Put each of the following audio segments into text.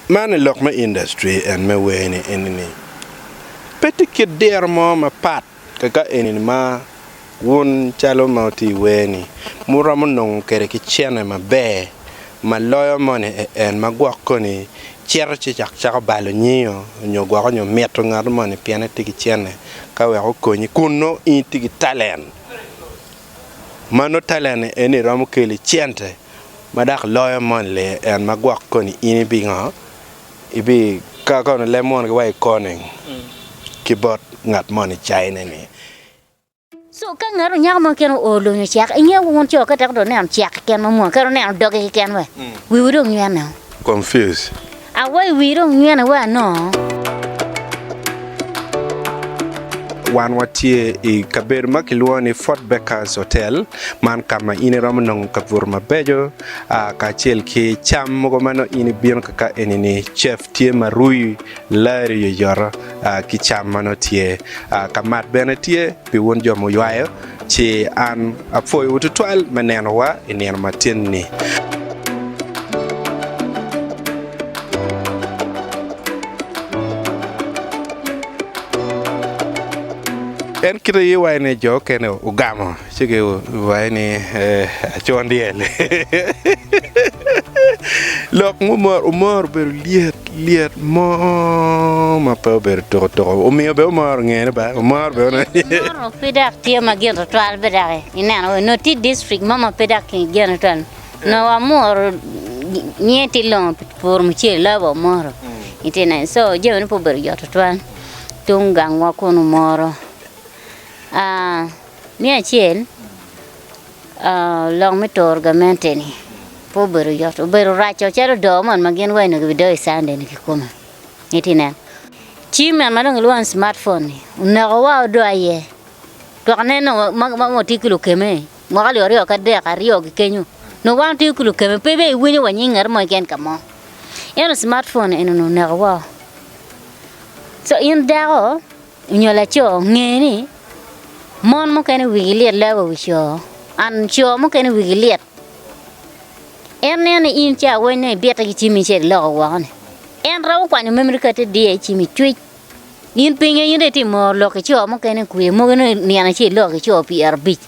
Man i lok me industry en me wer ni eni ni pe tye kit diro mo mapat kaka eni ni ma wun calo ma wutye i wer ni muromo nongo kwede ki cene maber ma loyo moni en ma gwok koni cito ci cako balo nyingo nyo gwoko nyo mito ngat moni pien etye ki cene ka wek okonyi kun nongo in itye ki talent ma nongo talent eni romo keli cente ma dok loyo moni en ma gwok koni in ibingo ibi ka kono leb munu giwaco ikoning ki bot ngat moni caine ni. Co ka ngat onyako mo keken oo lonyo cek, inge wun co ka tek dong oneno cek keken ma mwony, kadi oneno doge keken we, wiwu dong nywene o. Confused. Awa i wii dong nywene wa anongo. Wan watye i kabedo ma kilwongo ni Fort Bakers Hotel, man ka ma in iromo nongo kabuto mabeco kacel ki cam mogo ma nongo in ibino kaka eni-ni. Chef tye ma ruyi lari yoyoto ki cam ma nongo tye. Ka mat bene tye pi wun jo muywayo, ci an apwoyowu tutwal me nenowa i nino matin-ni. En kite aye iwaco ni jo okene ogamo ci giwaco ni acon dyel. Lok mumoro omoro obedo lyet lyet mo ma pe obedo tuko tuko omiyo bene omoro ngene ba omoro bene Omoro pe dok tye ma gin tutwal be dok ineno nongo tye district mo ma pe dok gin tutwal nongo wamoro nyinge tye longo pi puro mucele loyo wa omoro itye neno so jamine pe obedo yot tutwal tung gangwa kunu omoro me acel lok me turo gamente ni pe obedo yot obedo raco calo doo moni ma gin wa onongo gibidoo i cande ni kikome itye neno cim eni ma dong kilwongo ni smart phone ni oneko wa odoo aye twak nen nongo ma watye ki lukeme Mwaka alip aryo ki adek aryo ki kenyo nongo wan watiyo ki lukeme pe bene iwinyo wa nying ngat mo keken ka mo. Ento smart phone eni onongo oneko woko. So in dako nyo laco nge ni mon mukene wigi lit loyo wa wi co and co mukene wigi lit. En neno ni in ca weng nongo ibite ki cimmi ci iloko woko ni. En romo kwanyo memory card ti diye i cimmi cwic. In pinge in dong itye ka moro lok ki co mukene kwe mogo nongo nino acel iloko ki co pyerabic.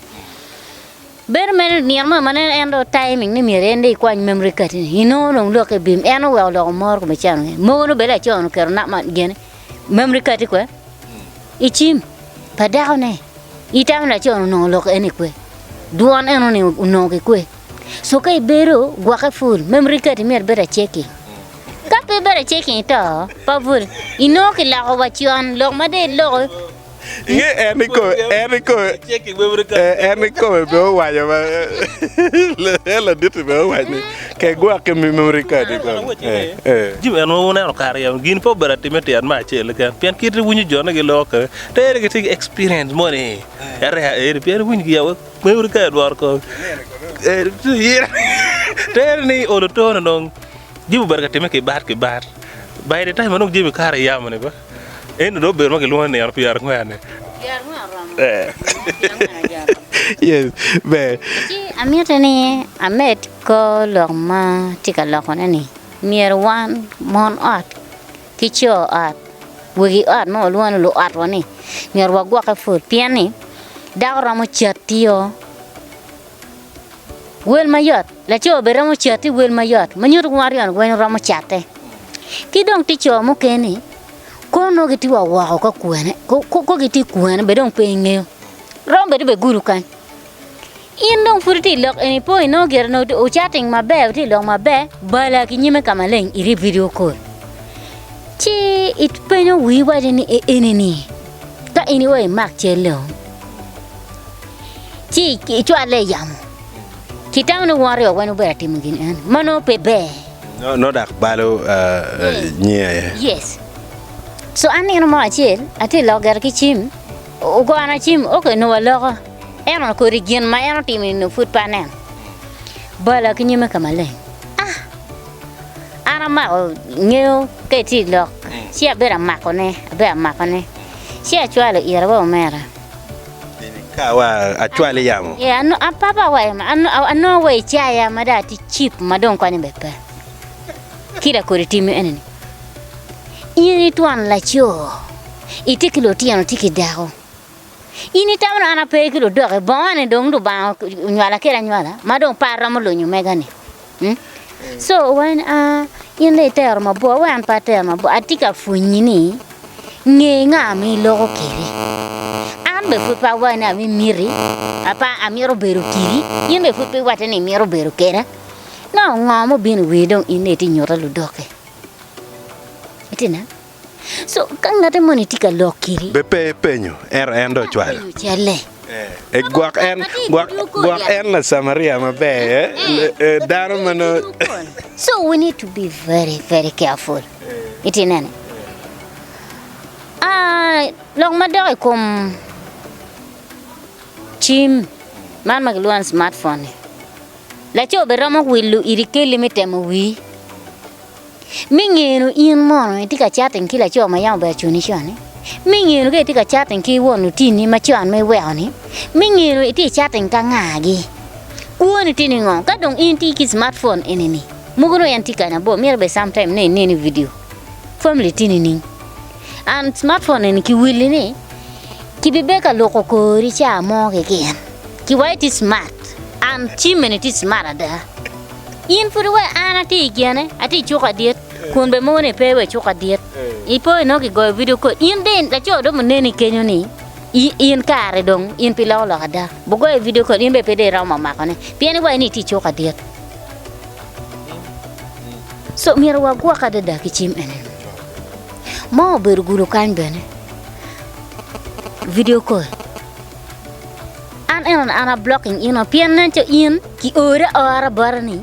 Bedo mere nino mo ma nongo en dong timing ni myero en dong ikwany memory card ni inongo dong lokke bim en oweko loko moro kome calo ni mogo nongo bene laco ni oketo namba gine memory card kwe i cim pa dako ne itamo ni laco ni onongo lok eni kwe dwon eno ni onongo ki kwe so ka ibedo gwokke pul memory card myero ibed aceki. Ka pe ibedo aceki ito, pa bul, inongo kiloko wa con lok ma dong iloko. Inge en ikome, en ikome, en ikome be owaco ma en ladit-ti be owaco ni ke gwok ki memory card i kome. Jami eno ma wuneno kare yam gin pe obedo atime tyen me acel keken pien kit iwinyo jone giloko kwede tere gitye ki experience moni area eni pien iwinyo gi yawa memory card moro kong tere ni olo tone dong Jami obedo ka timme ki bat ki bat. By the time ma dong jami kare yamo ni ba, eno dong obedo ma kilwongo ni nino pyerangwen ni. Yes, ber. Ci amito ni amed kor lok ma tye ka lokone ni myero wan mon ot ki co ot wegi ot ma walwongo ni luot wa ni myero wagwokke pud pien ni dako romo cati-o Wel mayot, Laco bene romo cati wel mayot ma nyuto wan aryo ni weng romo cate. Ki dong tye co mukene kono nongo gitye wa woko ka kwene ko gitye kwene bene dong pe ingeyo romo bedo bene gudo kany. In dong pud itye i lok eni po inongo gire nongo wu chatting maber wutye i lok maber bala ki nyime ka maleng iri video call ci ipenyo wii waco ni eni ni ka in iweko imak cal-leo ci icwale i yamo ci itamo ni wun aryo weng wubedo ka timo gin eno ma nongo pe ber. Nongo dok balo nyingi aye. Yes. So an nino mo acel atye ka lok gire ki cim, ogona cim ok nongo waloko ento kodi gin ma en otimo ni pud pe aneno. Bala ki nyime ka maleng. Ah! An amako ngeyo ka itye i lok ci abedo amakone, abedo amakone ci acwalo ire wa omera. Ka wa acwal i yamo. Ee, ano, a papa wa ema, ano, anongo wa i caya ma dong atye cheap ma dong konye bene pe. Ki lakodi tim eni-ni, in itwon laco, itye ki lutino, itye ki dako. In itamo ni an ape ki ludoki, bongo-ni dong Lubanga onywala kwede anywala, ma dong pe aromo lunyo mega-ni. So when a in dong itero mabor, wek an pe ater mabor, atye ka pwonyi ni nge nga ma iloko kwede. An bene pud pe awaco ni amimiti, pe amito bedo kedi, in bene pud pe iwacca ni imito bedo kweda. Nongo ngo ma obino i wii dong in dong itye nyuta ludoki? Itye nen? So ka ngati moni tye ka lok kidi. Be pe ipenyo, ento en dong ocwalo. Apenyo celle. Eh, gwok en, gwok, gwok en Lacamaria maber, eh, eh, dano ma nongo. So we need to be very, very careful. Itye nene? Ah, lok madok i kom cim man ma kilwongo ni smartphone ni, laco bene romo wilo iri keli me temo wii. Me ngeno in mono itye ka chatting ki laco ma yam obedo aconi con-ni? Me ngeno ka itye ka chatting ki won lutini ma con ma iweko-ni? Me ngeno itye ka chatting ka ngagi? Kwoni tye ningo? Ka dong in itye ki smartphone eni-ni, mogo nongo en tye kany abor, myero bene sometime nongo inen i video. Family tye nining? And smartphone eni kiwili ni kibibedo ka luko kori ca mo keken. Kiwaco tye smart and cim eni tye smart ada. In pud iwek an atye i kine, atye i cuk adit, kun bene mogo ni pe wa i cuk adit. I po inongo kigoyo vidio call, in dong laco dong oneni kenyo ni in kare dong in pe iloko lok ada. Bugoyo vidio call in bene pe dong iromo makone pien iwaco ni itye i cuk adit. So myero wagwok adada ki cim eni. Mo obedo gudo kany bene, vidio call. An eno an a blocking ino pien nen calo in ki ori aora bota ni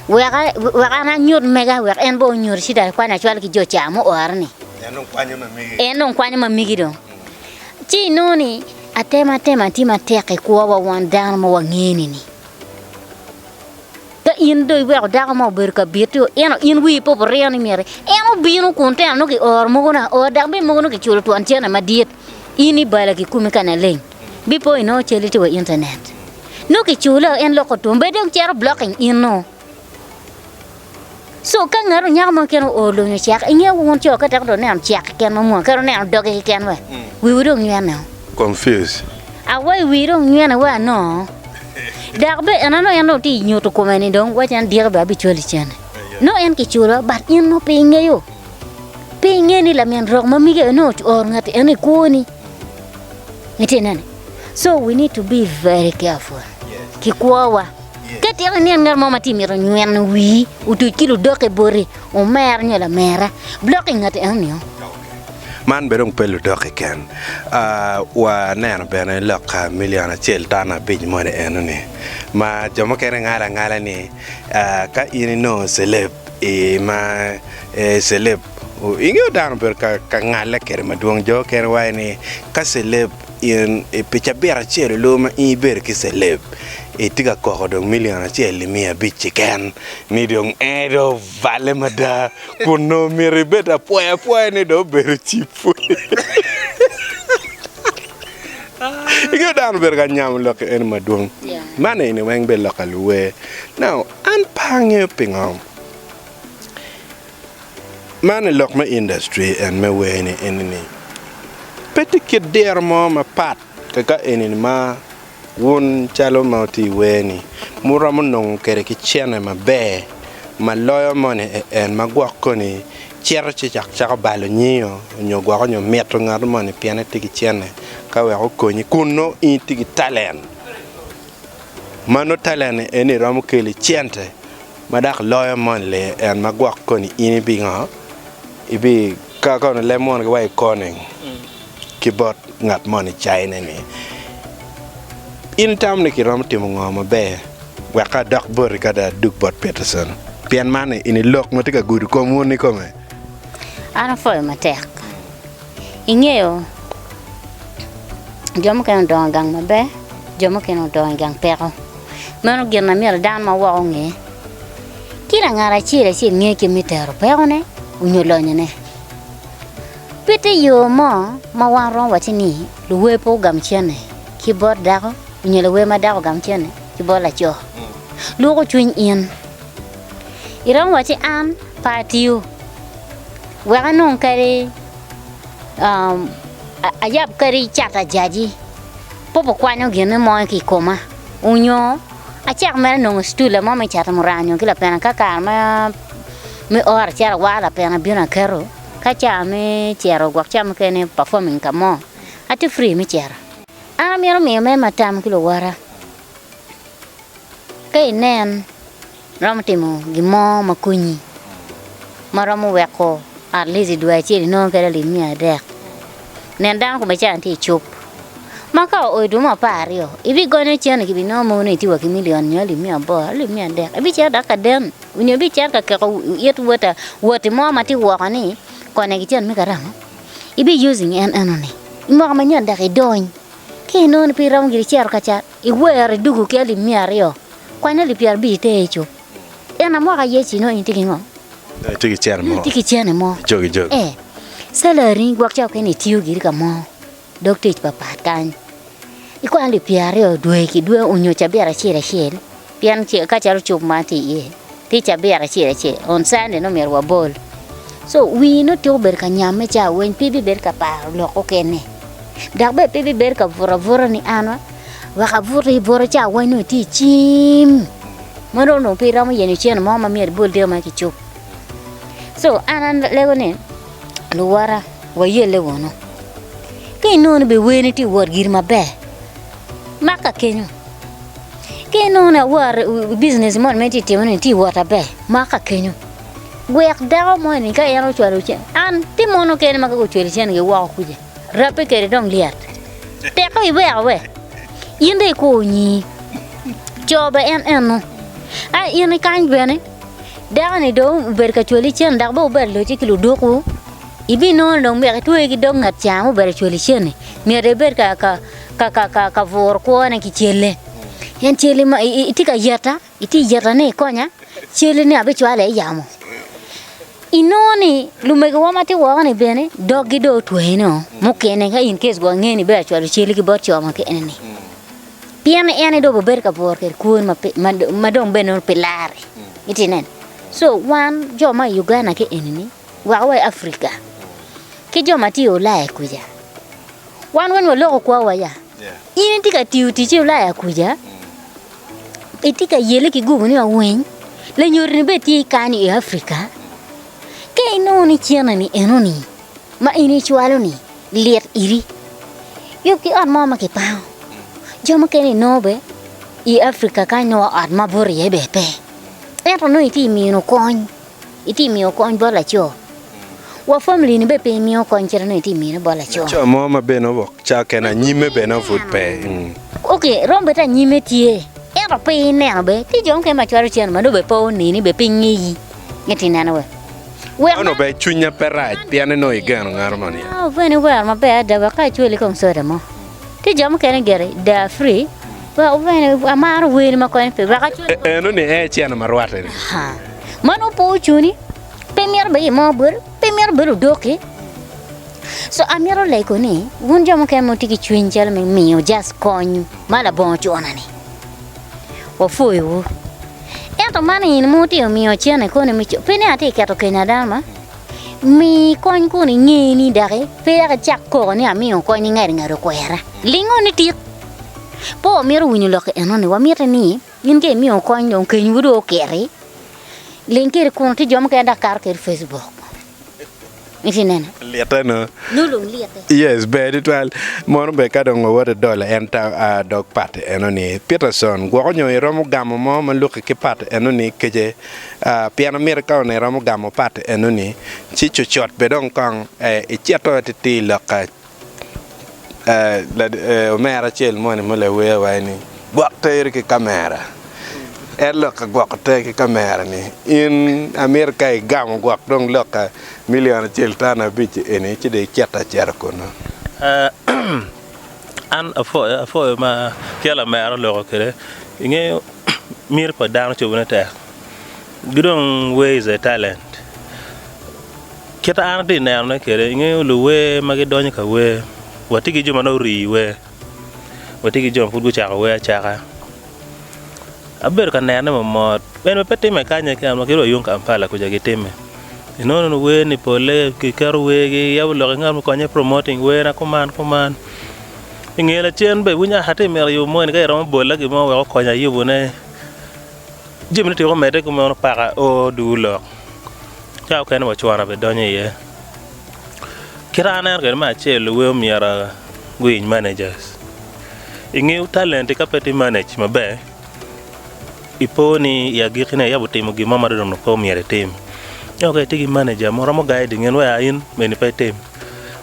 wek wek an anyut mega wek en bene onyuti ci dong akwanyo acwalo ki jo ca muore ni En dong kwanyo ma megi. En dong kwanyo ma megi dong. Ci inongo ni atematema tye matek i kwowa wan dano ma wangene ni. Ka in dong iweko dako mo obedo ka biti-o, ento in wii pe obiringo ni myero en obino kun teno nongo kioro mogo ni aora dok bene mogo nongo kiculo twon cente madit, in ibalo kikomi ka naleng. Bipo inongo calli tye wa i intanet. Nongo kicule en loko tum bed dong cito blocking in nongo. So ka ngat onyako mo keken oo lunyo cek, ingeyo wun co ka tek dong oneno cek keken ma mwony, kadi oneno doge keken we, wiwu dong nywene o. Confused. Awayi wii dong nywene we anongo. Dok be en anongo en dong tye nyuto kome ni dong waci an diki be abicwali cene. Nongo en kiculo but in nongo pe ingeyo. Pe ingeyo ni lamin rok ma mege nongo ooro ngati eno i kwoni. Itye nene? So we need to be very careful ki kwowa. Ka tika inen ngat mo ma tye mito nyweno wii, otuc ki ludokke boti, omera nyo lamera, blok i ngati eno nio. Man bene dong pe ludok keken. Waneno bene lok ka milion acel ton abic moni eno-ni ma jo mukene ngalo angala ni ka in inongo celeb i ma celeb ingeyo dano obedo ka ngale kwede madwong jo mukene waco ni ka celeb In pi cabit acel olu ma in ibedo ki celeb, itye ka koko dong milion acel ki miya abic keken ni dong en dong obale mada kun nongo myero ibed apwoya apwoya ni dong obedo cipu. Ingeyo dano obedo ka nyamo lok eni madwong. Man eni weng bene lok pa luwer. Now an pe angeyo pingo. Man i lok me industry en me wer ni eni ni pe tye kit diro mo mapat kaka eni ni ma wun calo ma wutye i wer ni muromo nongo kwede ki cene maber ma loyo moni en ma gwok koni cito ci cako balo nyingo nyo gwoko nyo mito ngat moni pien etye ki cene ka wek okonyi kun nongo in itye ki talent ma nongo talent eni romo keli cente ma dok loyo moni lee en ma gwok koni in ibingo ibi ka kono leb mono giwaco ikoning ki bot ngat moni caine ni in itamo ni kiromo timo ngo maber wek ka adok boti ka dong adug bot Peterson pien man eni lok ma tye ka gudo kom wun kikome. An apwoyo matek ingeyo jo mukene odongo i gang maber jo mukene odongo i gang peko. Meno gin ma myero dano ma woko onge. Ki langat acel acel ngeyo kit me tero pekone nyo lonyone. Pe tye yo mo ma wan romo waco ni luwer pe ogam cente ki bot dako nyo lawer ma dako ogam cente ki bot laco. Lwoko cwiny in. Iromo waco ni an. Pe atiyo wek anong kadi ayab kadi cat ajaji pe obikwanyo gine mo ki i koma onyo acak mere nongo citula mo me cato muranga nyo ki lapena ka kare me oro acito awaro lapena abino aketo ka ca me cito gwok ca mukene performing ka mo atye free me cito. An amito miyo mere matam ki luwota ka inen Iromo timo gin mo ma konyi ma romo weko at least i dwe acel inongo kwede alip 300. Nen dano kome ca tye i cup ma ka oo i dwe me 12 ibigonyo cene kibinongo mogo ni itye wa ki milion nyo alip 800 alip 300 ibicito dok ka den nyo ibicito ka keko it woti mo ma tye woko ni konye ki cene me karama ibi using en enoni i mwaka manyen dok idony ka inongo ni pe iromo gire icito ka cat iwero idwogo ki alip 200. Kwany alip 50 iter i cuk. En amwaka Yecu nongo in itye ki ngo? Itye ki cene mo. Itye ki cene mo. Ijogi jogi. Eh. Salary gwok ca okene itiyo giri ka mo. Dog tic papat kany. Ikwanyo alip 20 dwe ki dwe onyo cabit acel acel pien ka calo cuk ma atye iye tye cabit acel acel on Sunday nongo myero wabol. So wii nongo tyeko bedo ka nyamme ca weng pe ibibedo ka paro lok okene. Dok bene pe ibibedo ka buto abuta ni an wa Wek abuti i buto ca weng nongo itye i cim ma dong onongo pe iromo yenyo cente mo ma myero ibol diro ma kicub. Co an alego ni luwota wayelle wunu ka inongo ni bene werni tye ka wot giri maber mak ka kenyo ka inongo ni awor business moni ma itye ka timone ni tye ka wot maber mak ka kenyo wek dako moni ka en ocwalo cente an tye mon mukene ma ka gucwalo centegi woko kuca. Rabbe kede dong lyet. Teko iweko we. In dong ikur nyi. Co be en eno. Ai in ikany bene. Dako ni dong obedo ka cwali cen dok bene wubedo locce ki ludokwu. Ibinongo ni dong myero itwe ki dog ngat ca ma obedo cwali cen-ni. Myero dong ibed ka ka ka ka ka buro kwone ki celle. En celli ma itye ka yeta. Itye yeta ni ikonya, celli ni abicwale i yamo. Inongo ni lumegiwa ma tye woko-ni bene doggi dong otwene-o mukene ka in case gwok inge ni ibedo ka cwalo celli ki bot co mukene ni. Pien ni en aye dong obibedo ka bwuro kwede kwoni ma dong bene nongo pe larre. Itye ineno? So wan jo ma i Uganda ki eni-ni weko wa i Africa ki jo ma tye i Ulaya kuca wan weng waloko kwowa ya. In itye ka tiyo tic i Ulaya kuca, Itye ka yelle ki gubu ni awiny, lanyoti-ni bene tye kany i Afrika. Ka inongo ni cene-ni enoni ma in icwalo-ni lit iri, yub ki ot mo ma kipango. Jo mukene inongo bene i Afrika kany nongo ot ma buto iye bene pe, ento nongo itye mino kony. Itye miyo kony bot laco. Wa family ni bene pe imiyo kony kit ma itye mine bot laco. Laco mo ma bene owok ca kene anyime bene pud pe. Ok, romo bed anyime tye ento pe ineno be tye jo mukene ma cwalo cene ma nongo bene pe oneni bene pe ngeyi ento ineno we. Wek Mano be cwinya pe rac pien ni nongo igeno ngat moni. Ah, bene iwero maber ada wek ka icwali kong soda mo. Tye jo mukene gire they are free wek bene amaro wer ma konyo pe wek acwali. Eno ni ee cene ma rwate ni. Aha. Ma nongo pe ocuni, pe mito bed i mo bol, pe mito bedo odoki. So amito lego ni wun jo mukene ma wutye ki cwiny calo me miyo just kony ma labongo cuna-ni, wapwoyowu. Ento man in ma wutye ka miyo cente koni me pe ni atye ka keto keny dano ma, mi kony kun inge ni doki pe dok icak koko ni amiyo kony ingado ngado okwera. Lingo ni tik. Pe wamito winyo lok enoni, wamito ni In ka imiyo kony dong kenywu dong okiti, ling kede kunu tye jo mukene dok kato kede Facebook. Itye neno? Litte no. Nongo dong litte. Yes, ber tutwal. Mono ber ka dong wawot idolo en ta dog party eno ni. Peterson, gwoko nyo iromo gamo mo ma luki ki party eno ni kece pien amito ka onongo iromo gamo party eno ni ci cucut be dong kong icito atitir loka Omera acel moni ma lawer waco ni gwok teri ki kamera en lok ka gwoko ter ki kamera ni in amito ka igamo gwok dong lok ka million acel tano abic eni ci dong icito acita kunu. An apwoyo apwoyo ma kit lamera oloko kwede ingeyo miti pa dano cobone tek ki dong wer is a talent. Kit ma an atye ka nenone kwede, ingeyo luwer ma gidonyo ka wer, watye ki jo ma nongo orii i wer, watye ki jo ma pud gucako wer acaka. Abedo ka nenone mot, en bene pe timme kany keken wa kadi wa yung Kampala kuca gitimme. Inongo ni wer ni pole kiketo wergi yabo lok ki ngat mo konye promoting wer na kuman kuman. I nge lacen bene iwinyo atye mito yubo moni ka iromo bola gin mo wek okonya yubone. Jami ne tyeko medde kumeno paka o dugu lok ca okene wa cwara bene donyo iye. Kit ma aneno kwede me acel luwer myero guiny managers. Ingeyo talent ka pe tye manage maber ipo ni i agikki-ne yabo timo gin mo ma dong pe omyero itim. Ento ka itye ki manager mo romo guiding in wek in eni pe itim,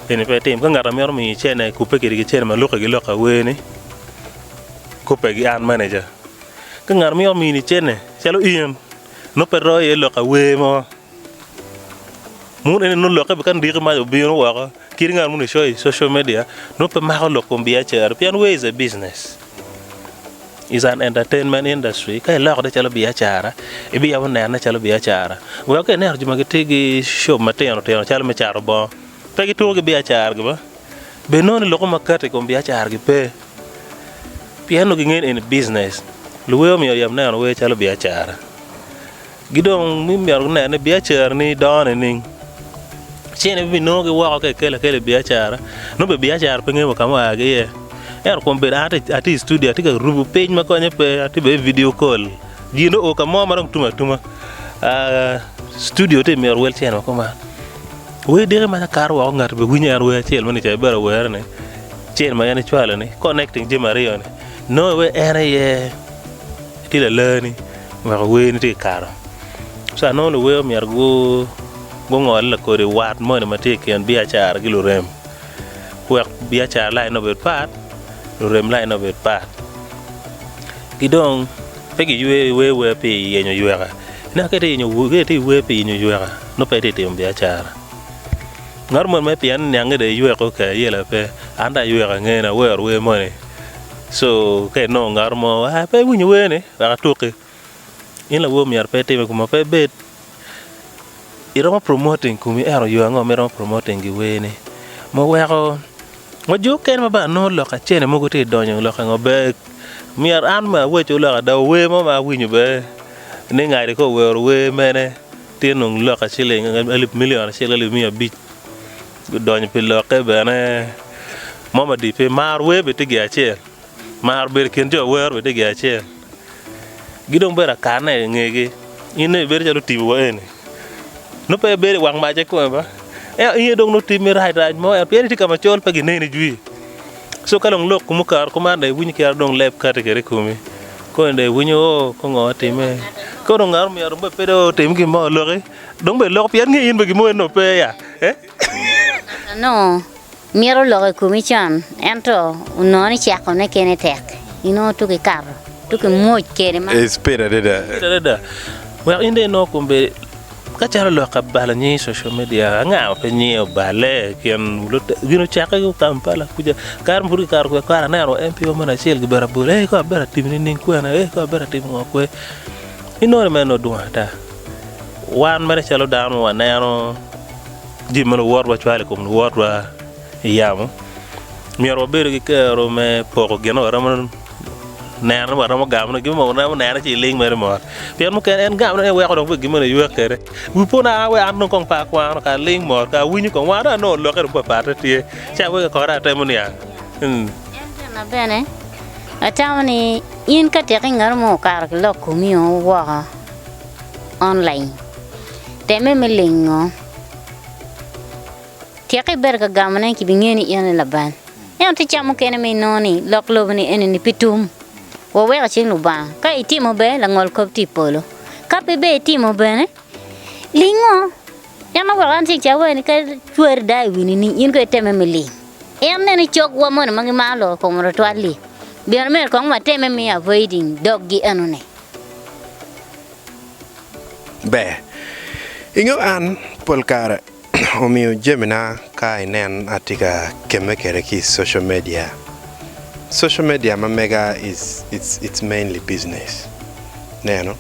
eni pe itim. Ka ngat ma mito miyi cene kubbe kwede ki cene ma lukke ki lok awer-ni kubbe ki an manager. Ka ngat mito mini cene calo in nongo pe royo iye lok awer mo. Mun eni nongo lokke bene ka ndiki mac obino woko kit ngat moni coyo i social media nongo pe mako lok kom biacara pien wer is a business. Is an entertainment industry ka iloko ne calo biacara ibiyabo nene calo biacara wek ka ineno jo ma gitye ki shop matino tino calo me cato bongo pe gituko ki biacara gi ba bed nongo ni loko makati i kom biacara gi pe pien nongo gingeyo ni eni business luwer omyero oyab neno wer calo biacara. Gi dong myero gunen ni biacarani dongo nining? Ci en ibinongogi woko ka ikelo akela i biacara, nongo bene biacara pe ngeyo wa ka ma oa ki iye. Ento kom bedo an atye i studio atye ka rubo piny ma konye pe, atye bene i video call, gin dong oo ka mo ma dong tum atuma, studio tye myero wel cene wa kuman. Wer diki ma kato woko ngat bene winyo en wer acel moni ca ibedo awera-ni, cene ma en ecwalo-ni, connecting jami aryo-ni, nongo wek en aye tye lalani. Weko werni tye ka kato. Co anongo luwer myero gungol lakodi wat moni ma tye i kin biacara ki lurem wek biacara laine obed pat, lurem laine obed pat. Ki dong pe giywe wer wer pi yenyo yweka. Ineno ka itye ka wer pi yenyo yweka nongo pe itye ka timo biacara. Ngat moni ma pien niange dong iyweko kede ayela pe an dong ayweko ange ni awero wer moni co ka inongo ngat mo pe iwinyo wer-ni. Wek atuki. In lawor myero pe itime kuma pe ibed iromo promoting komi ento yo ango ma iromo promoting ki wer ni ma weko wa jo okene ma bene anongo lok acene mogo tye donyo lok ango ber myero an ma awaco lok ada wer mo ma awinyo bene ni ngadi ka owero wer mene tye nong lok ciling alip million acel ki alip miya abic odonyo pi lokke bene mo madit pe mar wer bene tye gin acel. Mar bedo i kin jo wero bene tye gin acel. Gidong bedo akanne i ngegi. In dong ibedo calo tipo wa eni. Nongo pe ibedo i wang mac kikome ba. Ento in dong nongo timmi rac rac mo ento pien itye ka macol pe gineni jwi. Co ka dong lok kuma okato kuman dong iwinyo kit dong leb kati kwede i komi. Koni dong iwinyo oo ko ngo timme. Koni dong ngat myero dong pe dong otim gin mo oloki. Dong bene loko pien nge in bene gin mo eni dong pe ya. Nongo Mito lok i komi con, ento onongo ni cakone kene tek. Inongo tuk ikato, tuk imwoc kede ma. I speed adada. Speed adada. Wek in dong inongo kombeddi ka calo lok ka balo nying i social media, anga ma pe nyinge oballe i kin gin ocakke ki Kampala kuca, kare ma pud kikato kwede kare aneno MP wa moni acel gibedo abolo, ee kong abedo atimo nining kwene, ee kong abedo atimo ngo kwe. Inongo ni mere nongo dwong ata. Wan mere calo dano waneno. Jami ma luwotwa cwalo i kom luwotwa i yamo, myero wabedo ki kero me poko gin ma waromo neno ni waromo gamone ki ma waromo nene ci iling mere mot. Pien mukene en gamone en weko dong bedo gin moni eywek kwede. Wi po ni aa an dong kong pe akwano kara aling mot kara awinyo kong wan dong anongo lokke dong papatte tye ci aweko kore atemo niang. En gin bene atamo ni in ka tek ingat mo okato ki lok komi woko online temme me lingo. Tyeka ibedo ka gamone kibingeyo ni in aye labal. Ento tye ca mukene ma inongo ni lok lobo-ni eni-ni pi tum. Waweko i cing Lubanga. Ka itimo ber, langol kop tye i polo. Ka pe ber itimo bene, lingo. En oweko an ceng ca awaco ni ka cwari daa i wi nining, in kono itemme me ling. En neno cogwa moni ma gimaro lok i komwa tutwal-li. Bino myero kong watemme me avoiding doggi enoni. Ber, ingeyo an pol kare omiyo jamina ka inen atye ka kemme kwede ki i social media, social media ma mega is it's mainly business ineno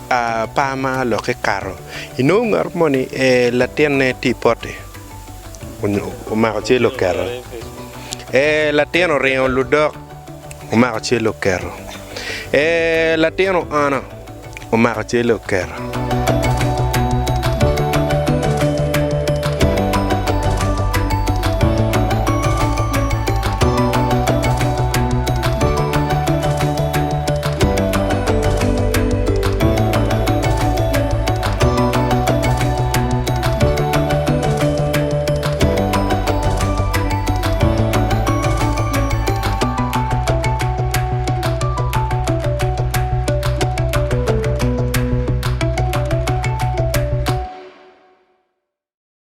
pe amaro lok ki kato inongo ngat moni latinne tye i poti omako cal oketo latin oringo ludok omako cal oketo latin oono. Omako cel oketo.